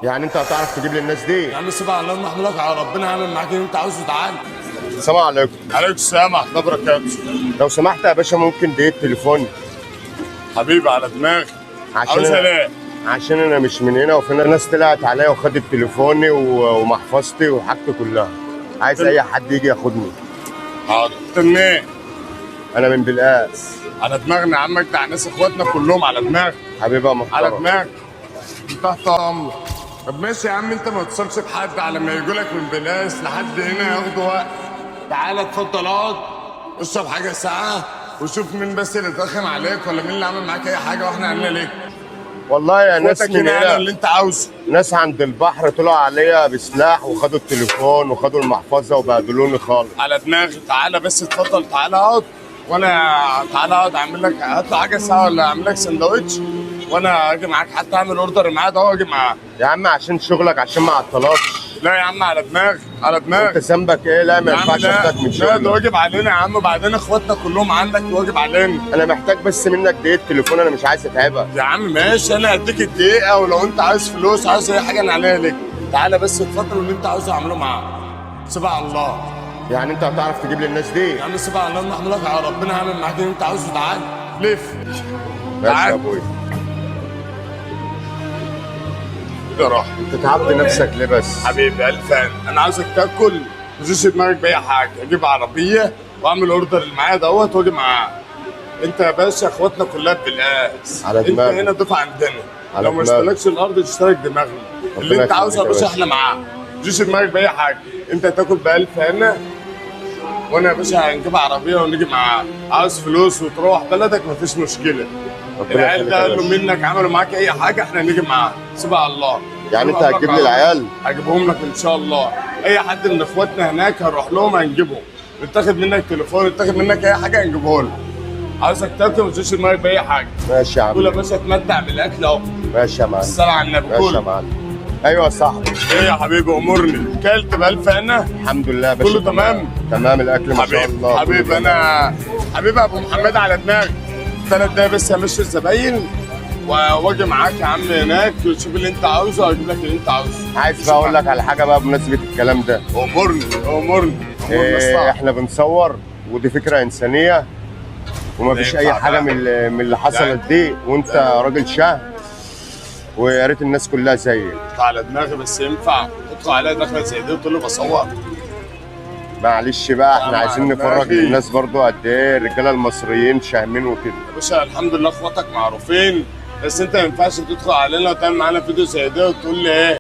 يعني انت هتعرف تجيب لي الناس دي؟ يا عم سيبها على الله، نحملك على ربنا، هعمل معاك اللي انت عاوزه. تعالى. السلام عليكم. عليكم السلام ورحمة الله وبركاته. لو سمحت يا باشا، ممكن دقيقة تليفون؟ حبيبي على دماغي. عشان عاوزها أنا ليه؟ عشان انا مش من هنا، وفي ناس طلعت عليا وخدت تليفوني ومحفظتي وحاجتي كلها. عايز اي حد يجي ياخدني. حاضر. انت منين؟ انا من بلقاس. على دماغنا يا عم، اجدع ناس اخواتنا كلهم على دماغي. حبيبي يا على محترم. دماغك، تحت امرك. طب ماشي يا عم، انت ما تتصلش بحد على ما يجولك من بلاس لحد هنا ياخدوا وقت. تعالى اتفضل اقعد، اشرب حاجة ساقعه، وشوف مين بس اللي اترخم عليك ولا مين اللي عمل معاك اي حاجه، واحنا عاملين ليك. والله يا ناس اخواتك من هنا هنا، اللي انت عاوزه. ناس عند البحر طلعوا عليا بسلاح وخدوا التليفون وخدوا المحفظة وبهدلوني خالص. على دماغي. تعالى بس اتفضل، تعالى اقعد، وانا تعالى اقعد اعمل لك، هات حاجة ساعة ولا اعمل لك سندوتش، وانا اجي معاك، حتى اعمل order معاه ده واجي معاك. يا عم عشان شغلك، عشان ما عطلكش. لا يا عم، على دماغي على انت دماغي. ذنبك ايه؟ لا ما يا عم ينفعش لا اخدك من لا، ده شغلك. واجب علينا يا عم، وبعدين اخواتنا كلهم عندك، واجب علينا. انا محتاج بس منك دقيقة تليفون، انا مش عايز اتعبك. يا عم ماشي، انا هديك الدقيقه، ولو انت عايز فلوس عايز اي حاجة انا عليها لك. تعالى بس اتفضل، واللي انت عاوزه اعمله معاك. سيبها على الله. يعني انت هتعرف تجيب لي الناس دي؟ يا عم سيبها على الله، نحملك على ربنا، هعمل معاك اللي انت عاوزه. تعالى لف. ماشي يا تعال. ابويا. يا راح. انت تعبت نفسك ليه بس؟ حبيبي الف انا عاوزك تاكل، ما تشغلش دماغك باي حاجه. اجيب عربية واعمل order اللي معايا دوت واجي معاه. انت يا باشا اخواتنا كلها بالقاس. على انت دماغي. هنا ضيف عندنا. على لو ما دماغي. اشتركش الارض تشترك دماغنا. اللي انت يخليك عاوزه يا يا باشا باشا. احنا معاك. ما تشغلش دماغك باي حاجه. انت تاكل بألف هنا، وانا يا باشا هنجيب عربية ونيجي معاك. عاوز فلوس وتروح بلدك مفيش مشكلة. ربنا العيال يخليك ده يا قالوا باشا. منك عملوا معاك اي حاجة احنا نيجي معاك. سيبها على الله. يعني انت سيبها هتجيب على لي الله. العيال؟ هجيبهم لك ان شاء الله. اي حد من اخواتنا هناك هنروح لهم هنجيبهم. اتاخد منك تليفون، اتاخد منك اي حاجة هنجيبه لك. عاوزك تاكل، ما تشغلش دماغك باي حاجة. ماشي يا قول يا عم. باشا اتمتع بالاكل اهو. ماشي يا معلم. الصلاة على النبي. ماشي يا كل. معلم. ايوه يا صاحبي. ايه يا حبيبي، امرني. كلت بألف هنا؟ الحمد لله يا باشا. كله تمام؟ تمام الاكل ما شاء حبيبي الله. كله حبيبي تمام. انا حبيبي ابو محمد على دماغي. 3 دقايق بس همشي الزباين واجي معاك يا عم هناك، وتشوف اللي انت عاوزه هجيب لك اللي انت عاوزه. عايز بقى اقول لك على حاجة بقى بمناسبة الكلام ده. امرني امرني امرني. إيه، اصلع. احنا بنصور ودي فكرة انسانيه، ومفيش لا اي ينفع حاجة بقى. من اللي حصلت دي، وانت راجل شهم، ويا ريت الناس كلها زيك. على دماغي، بس ينفع تدخل عليا دخله زي دي وتقول لي بصور؟ معلش بقى، احنا لا، عايزين مع نفرج دماغي. للناس برضو قد ايه الرجالة المصريين شاهمين وكده. يا باشا الحمد لله اخواتك معروفين، بس انت ما ينفعش تدخل علينا وتعمل معانا فيديو زي ده وتقول لي ايه.